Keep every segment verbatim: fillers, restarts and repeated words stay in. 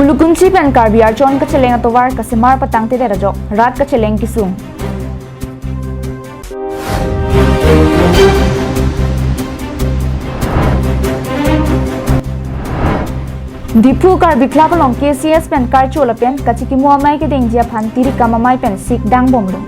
Ulukunchi pen Karbi Archon kacheleng atovar kasemar patangtedet ajok rat kacheleng kesung. Diphu Karbi Club along K C S pen karcho lapen kachikimo amei kedengji aphan tirikam amei pen sik dangbomlo.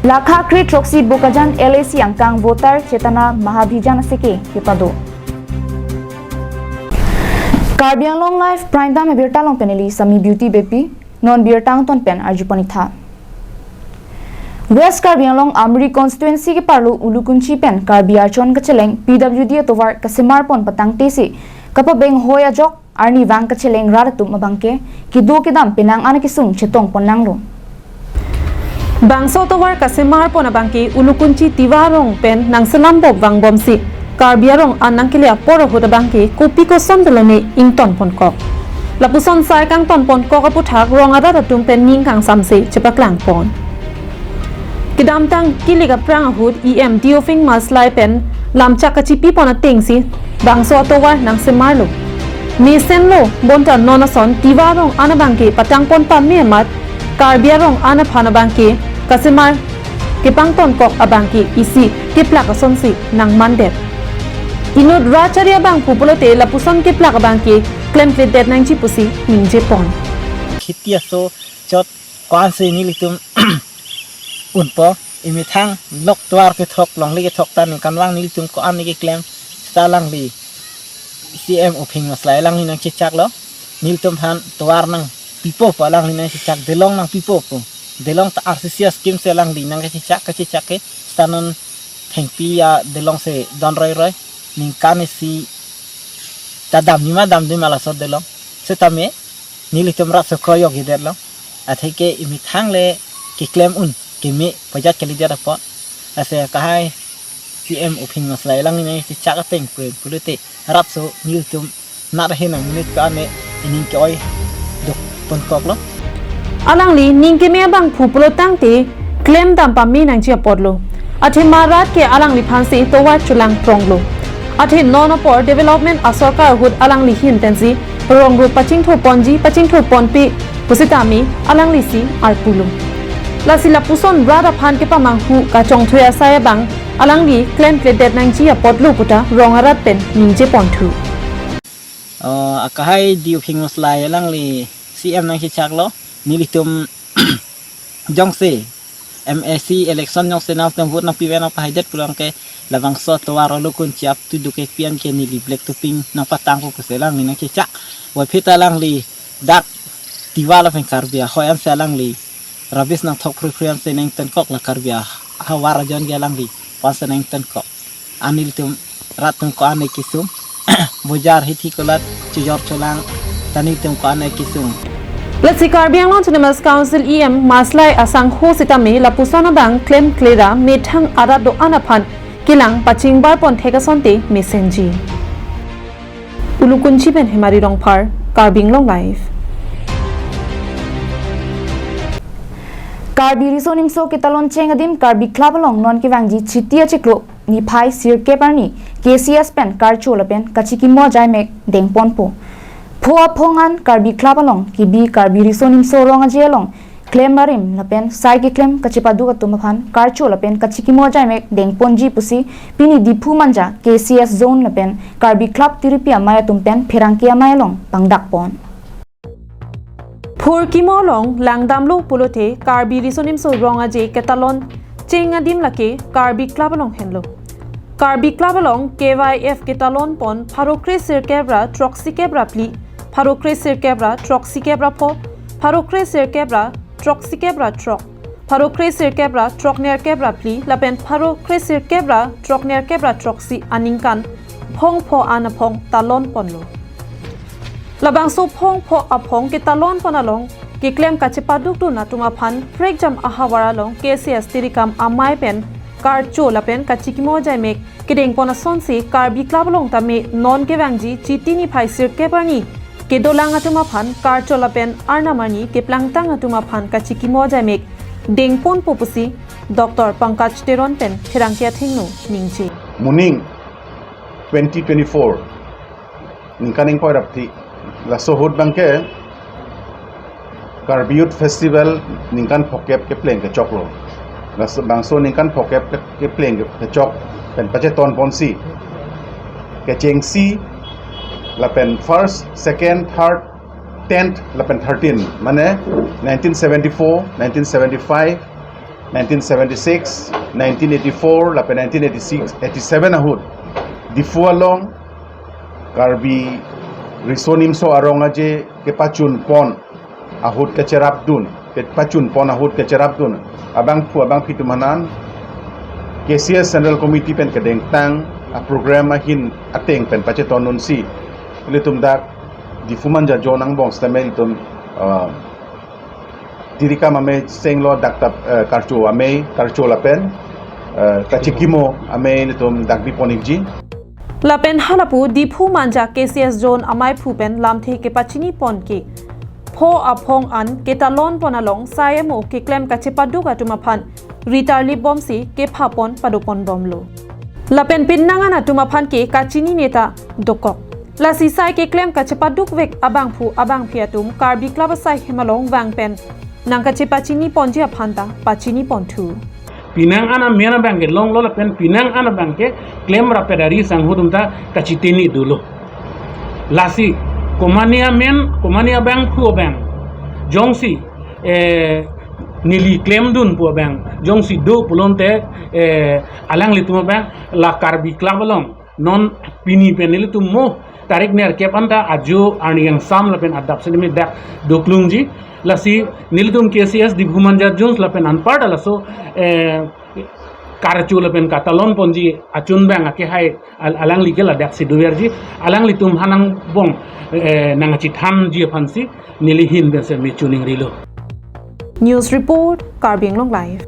Lakha kre throksi Bokajan L A C angkang voter Chetana Mahabhijan aseke kepado. Karbi Anglong Live Prime Time abirta along pen neli Sami Beauty Beypi, non birta angton pen arjupon-ik tha. West Karbi Anglong Amri constituency keparlo Ulukunchi pen Karbi Archon kacheleng P W D atovar kasemarpon patangtesi kapabenghoi ajok arnivang kacheleng rat atum abangke kedo kedam penang an akesung chetongpon nanglo. Bangso atovar kasemarpon abangke Ulukunchi Tiwa arong pen nangselambop vangbomsi Karbi arong an nangkele apor ahut abangke kopi koson dolone ingtonponkok. Lapuson sai kangtonponkok aputhak rong arat atum pen ning kangsamse chepaklangpon. Kedamtang kilik aphrang ahut E M Teopheng Maslai pen lamchak kachipipon atengsi bangso atovar nangsemarlo. Mesenlo bonta non ason Tiwa arong an abangke patangpon pame amat Karbi arong an aphan abangke kasemar kepangtonkok abangke isi keplak asonsi nangmandet. Inut rat chari abangphu pulote lapuson keplak abangke klemkledet nangji pusi ningjepon. Kheti aso chot ko-ansi nelitum unpo, imethang lok tovar kethok longle kethok ta ningkanvang nelitum ko-an keklem seta alangli C M Uphing Maslai alangli nangchechaklo, nelitum aphan tovar nangpipo pu alangli nangchechak, delong nangpipo pu. Delong ta R C C scheme si alangli nangkachechak, kachechak ke seta non thengpi adelong si don roiroi, ningkan isi ta damji ma damji ma laso delong. Setame nelitum rat so kroyok-ikdetlo. Atheke imethang le keklem un keme pajat kalidet apot. Lasi akahai C M Uphing Maslai alangli nangchechak ateng pen pulote rat so nelitum nat ahin nang minute ko-an ining ke-oi dokponkoklo. Alangli ning keme abangphu pulo tangte klemdam pame nangji apotlo. Athema rat ke alangliphansi tovar chelangpronglo. Athe non apor development asorkar ahut alangli ahin pensi rong rup pachingthurponji pachingthurponpe pusitame alanglisi arpulo. Lasi lapuson rat aphan kepamanghu kachongthui asai abang alangli klemkledet nangji apotlo puta rong arat pen ningjeponthu. Oh, akahai D Uphing Maslai alangli C M nangchechaklo, nelitum jongsi M A C election jongsi nangtum vote nangpipe nangpahaidet pulang ke labangso tovar Ulukunchi up to Duke pian ke neli black topping nangpatangpo pusi alangli nangchechak. Waphi ta alangli dak Tiwa lapen Karbi ahoi ansi alangli rubbish nangthok phrui phrui ansi nangtonkok, la Karbi ahavar ajon ke alangli pansi nangtonkok. Nelitum rat atum ko-an kesung, bojar hithi kolat chejor cholang ta nelitum ko-an kesung. Lasi Karbi Anglong Autonomous Council E M Maslai asangho sitame lapuson abang klemkle ra methang arat do-an aphan kelang pachingbarpon thek asonte mesenji. Ulukunchi pen Hemari Rongphar, Karbi Anglong Live. Karbi Riso Nimso Ketalon Cheng Adim Karbi Club along non kevangji Chiti achiklo niphai sirkep arni K C S pen karcho lapen kachikimo ajaimek dengponpo. Pho aphong an Karbi Club along kebi Karbi Riso Nimso Rong Aje along klem barim lapen sai keklem kachepaduk atum aphan karcho lapen kachikimo ajaimek dengponji pusi pini Diphu Manja K C S Zone lapen Karbi Club tiripi amei atum pen pherangke amei along pangdakpon. Phurkimo along langdamlo pulote Karbi Riso Nimso Rong Aje Ketalon Cheng Adim lake Karbi Club along henlo. Karbi Club along K Y F ketalonpon pharo kre sirkep ra throksi kep ra phli, pharo kre sirkep ra throksi kep ra pho, pharo kre sirkep ra throksi kep ra throk, pharo kre sirkep ra throk ner kep ra phli lapen pharo kre sirkep ra throk ner kep ra throksi aningkan phong pho an aphong talonponlo. Labangso phong pho aphong ketalonpon along keklem kachepadukdun atum aphan prekjam ahavar along K C S tirikam amei pen karcho lapen kachikimo ajaimek kedengpon asonsi Karbi Club along tame non kevangji Chiti niphai sirkep arni kedolang atum aphan karcho lapen arnam arni keplangtang atum aphan kachikimo ajaimek dengponpo pusi Doctor Pankaj Teron pen pherangke athengno ningje. Moning twenty twenty-four ningkan ingkoi ra phli, laso ahut abangke Karbi Youth Festival ningkan phokep kepleng kechoklo. Laso bangso ningkan phokep ke-, kepleng kechok pen pachetonponsi, kechengsi lapen first, second, third, tenth lapen thirteen, mane nineteen seventy-four, nineteen seventy-five, nineteen seventy-six, nineteen eighty-four lapen nineteen eighty-six, eighty-seven ahut Diphu along Karbi Riso Nimso Arong Aje kepachunpon ahut kecherapdun, kepachunpon ahut kecherapdun abangphu abangphi atum aphan an K C S Central Committee pen kedengtang aprogram ahin ateng pen pachetondunsi, ilitum dak Diphu Manja Zone angbong sitame ilitum, ah, tirikam amei senglo dak ta, eh, karcho amei, karcho lapen, eh, kachikimo amei ilitum dak bipon-ikji. Lapen halapu Diphu Manja K C S Zone amaiphu pen lamthe kepachinipon ke pho aphong an ketalonpon along sai amo keklem kachepaduk atum aphan ritarlipbomsi kephapon padoponbomlo. Lapen pinang an atum aphan ke kachinine ta dokok. Lasi sai keklem kachepadukvek abangphu abangphi atum Karbi Club asai hem along vang pen nangkachepachiniponji aphan ta pachiniponthu. Pinang an amen abangke longlo lapen pinang an abangke klem rapet ari sang ahut atum ta kachitini dolo. Lasi komane amen, komane abangphu abang jongsi, eh, neli klemdun pu abang jongsi do pulote, eh, alanglitum abang la Karbi Club along non pini pen nelitum mo tarik nerkep an ta ajo arni angsam lapen adap sitame dak doklungji. Lasi nelitum K C S Diphu Manja Zone lapen anparta laso, eh, karcho lapen katalonponji achun abang akehai al-, alangli ke ladak si doverji, alanglitum aphan angbong, eh, nangkachethanji aphansi neli ahin pensi me choningrilo. News report, Karbi Anglong Live.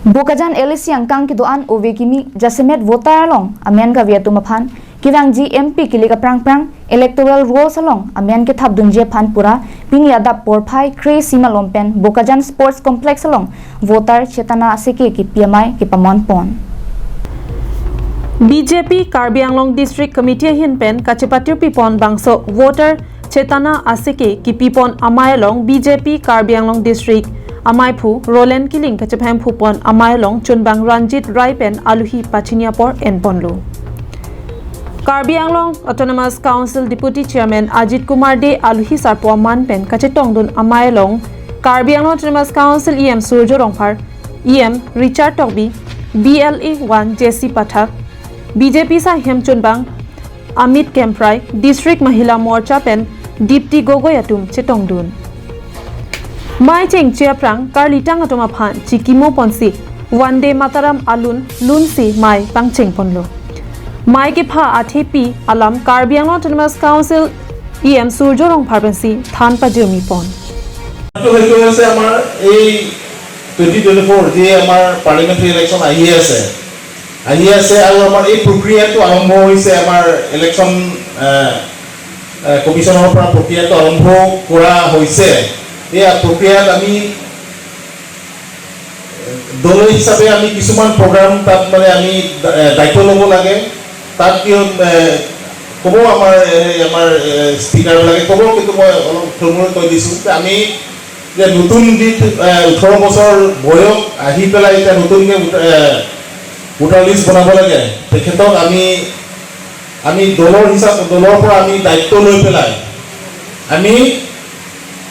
Bokajan L A C angkang kedo-an ove kimi jasemet voter along amen kave atum aphan kevangji M P kilik aphrang phrang electoral rolls along amen kethapdunji aphan pura pini adap porphai kre-isi malom pen Bokajan Sports Complex along Voter Chetana Aseke kipi amei kepamonpon. B J P Karbi Anglong District Committee ahin pen kachepatirpipon bangso Voter Chetana Aseke kipipon amei along B J P Karbi Anglong District amaiphu Roland Killing kachephemphupon amei along chunbang Ranjit Rai pen aluhi pachini apor enponlo. Karbi Anglong Autonomous Council Deputy Chairman Ajit Kumar Dey aluhi sarpo aman pen kachetongdun amei along Karbi Anglong Autonomous Council E M Surjya Rongphar, E M Richard Tokbi, B L A one J C Pathak, B J P sai hem chunbang Amit Kemprai, District Mahila Morcha pen Dipti Gogoi atum chetongdun. Mei chengche aphrang karlitang atum aphan chikimoponsi Vande Mataram alun lunsi mei pangchengponlo. Mei kepha athepi alam Karbi Anglong Autonomous Council E M Surjya Rongphar pensi than pajirmipon. এইটো সেইটো হৈছে আমাৰ এই twenty twenty four যি আমাৰ পাৰ্লিমেণ্টেৰী ইলেকশ্যন আহি আছে, আহি আছে আৰু আমাৰ এই প্ৰক্ৰিয়াটো আৰম্ভ হৈছে আমাৰ ইলেকশ্যন, এ, এ, কমিশ্যনৰ পৰা প্ৰক্ৰিয়াটো আৰম্ভ কৰা হৈছে। এই প্ৰক্ৰিয়াত আমি দল হিচাপে আমি কিছুমান প্ৰগ্ৰাম তাত মানে আমি দা-, এ, দায়িত্ব ল'ব লাগে। তাত কি হ'ল, এ, ক'ব আমাৰ, এ, আমাৰ, এ, স্পীকাৰবিলাকে ক'ব, কিন্তু মই অলপ থুলমূল কৈ দিছোঁ যে আমি যে নতুন যি, এ, ওঠৰ বছৰ বয়স আহি পেলাই এতিয়া নতুনকে ভোট-, এ, ভোটাৰ লিষ্ট বনাব লাগে, তেখেতক আমি, আমি দলৰ হিচাপ, দলৰ পৰা আমি দায়িত্ব লৈ পেলাই আমি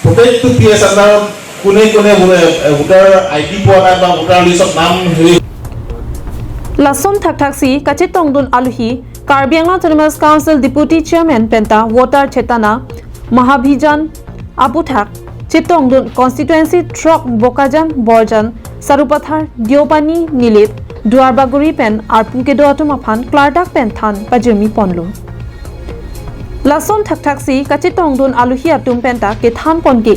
প্ৰত্যেকটো পি এছ আণ্ডাৰত কোনে কোনে ভো-, এ, ভোটাৰ আই ডি পোৱা নাই বা ভোটাৰ লিষ্টত নাম হেৰি Lason thakthaksi kachetongdun aluhi Karbi Anglong Autonomous Council Deputy Chairman penta Voter Chetana Mahabhijan aputhak chetongdun constituency throk Bokajan, Borjan, Sarupathar, Deopani, Nilip, Duarbagori pen arpu kedo atum aphan klardak pen than pajirmiponlo. Lason thakthaksi kachetongdun aluhi atum penta kethanpon ke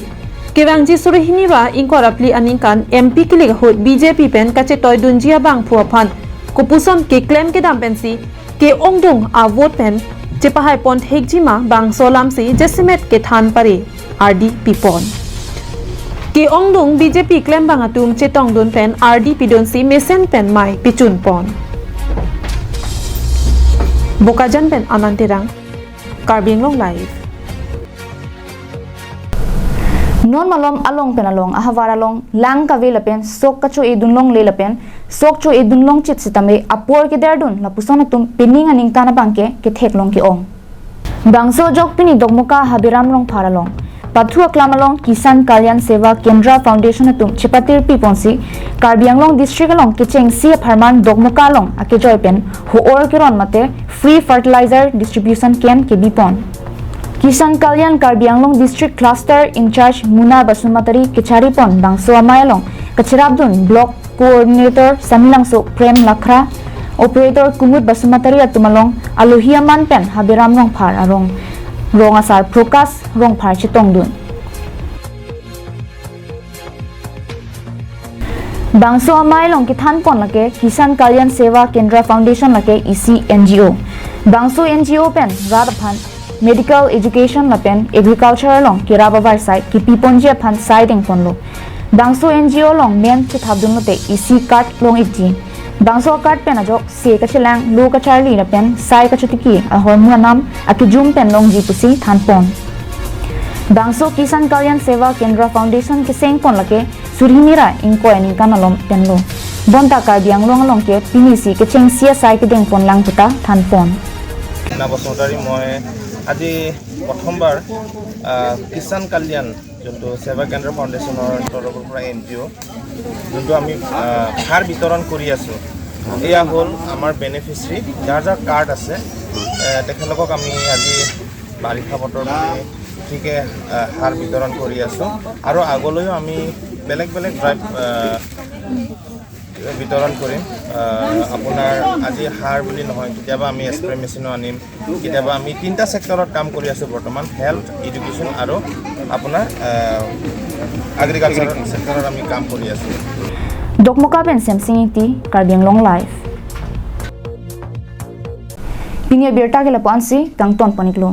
kevangji suri hini ra ingkoi ra phli aningkan M P kilik ahut B J P pen kachetoidunji abangphu aphan kopuson keklem kedam pensi ke-ongdung a-vote pen chepahaipon thekjima bangso alamsi jasemet kethan pare ardi pipon. Ke-ongdung B J P klembang atum chetongdun pen ardi pidunsi mesen pen mei pichun pon. Bokajan pen Anand Terang, Karbi Anglong Live. Non malom along pen along ahavar along lang kave lapen sok kacho-edun longle lapen sok cho-edun longchit sitame apor kederdun lapuson atum pining aningkan abangke ketheklong ke-ong. Bangso ajok pini Dokmoka Habiram Rongphar along pathu aklam along Kisan Kalyan Seva Kendra Foundation atum chepatirpi ponsi Karbi Anglong District along kechengsi apharman Dokmoka along akejoi pen ho-or keron mate free fertilizer distribution camp kebi pon. Kisan Kalyan Karbi Anglong District Cluster Incharge Muna Basumatary kechari pon bangso amei along kacherapdun Block Coordinator Samilangso Prem Lakhra, Operator Kumud Basumatary atum along alohi aman pen Habiram Rongphar arong rong asar Prokas Rongphar chetongdun. Bangso amei along kethan pon lake Kisan Kalyan Seva Kendra Foundation lake isi N G O. Bangso N G O pen rat aphan medical, education lapen agriculture along kerap avarsai kepi ponji aphan sai deng ponlo. Bangso N G O along men chethapdun lote isi card long-ikji. Bangso card pen ajok se kachelang, lo kacharli lapen sai kachotiki ahormu anam akejum pen longji pusi than pon. Bangso Kisan Kalyan Seva Kendra Foundation keseng pon lake suri hini ra ingkoi aningkan along penlo. Bonta Karbi Anglong along ke pinisi kechengsi asai kedeng pon lang puta than pon. না বসুমতাৰী, মই আজি প্ৰথমবাৰ, আহ, কিষাণ কল্যাণ, যোনটো সেৱা কেন্দ্ৰ ফাউণ্ডেশ্যনৰ তৰফৰ পৰা এন জি অ', যোনটো আমি, আহ, সাৰ বিতৰণ কৰি আছোঁ, এয়া হ'ল আমাৰ বেনিফিচিয়াৰী, যাৰ যাৰ কাৰ্ড আছে, এ, তেখেতলোকক আমি আজি বাৰিষা বতৰ বুলি ফ্ৰীকে, আহ, সাৰ বিতৰণ কৰি আছোঁ আৰু আগলৈও আমি বেলেগ বেলেগ ড্ৰাইভ, আহ, বিতৰণ কৰিম। আহ, আপোনাৰ আজি সাৰ বুলি নহয়, কেতিয়াবা আমি স্প্ৰে মেচিনো আনিম, কেতিয়াবা আমি তিনিটা ছেক্টৰত কাম কৰি আছোঁ বৰ্তমান, হেল্থ, এডুকেশ্যন আৰু আপোনাৰ, আহ, এগ্ৰিকালচাৰ ছেক্টৰত আমি কাম কৰি আছোঁ। Dokmoka pen Semsing Ingti, Karbi Anglong Live. Pini abirta ke lapu-ansi kangton pon-iklo.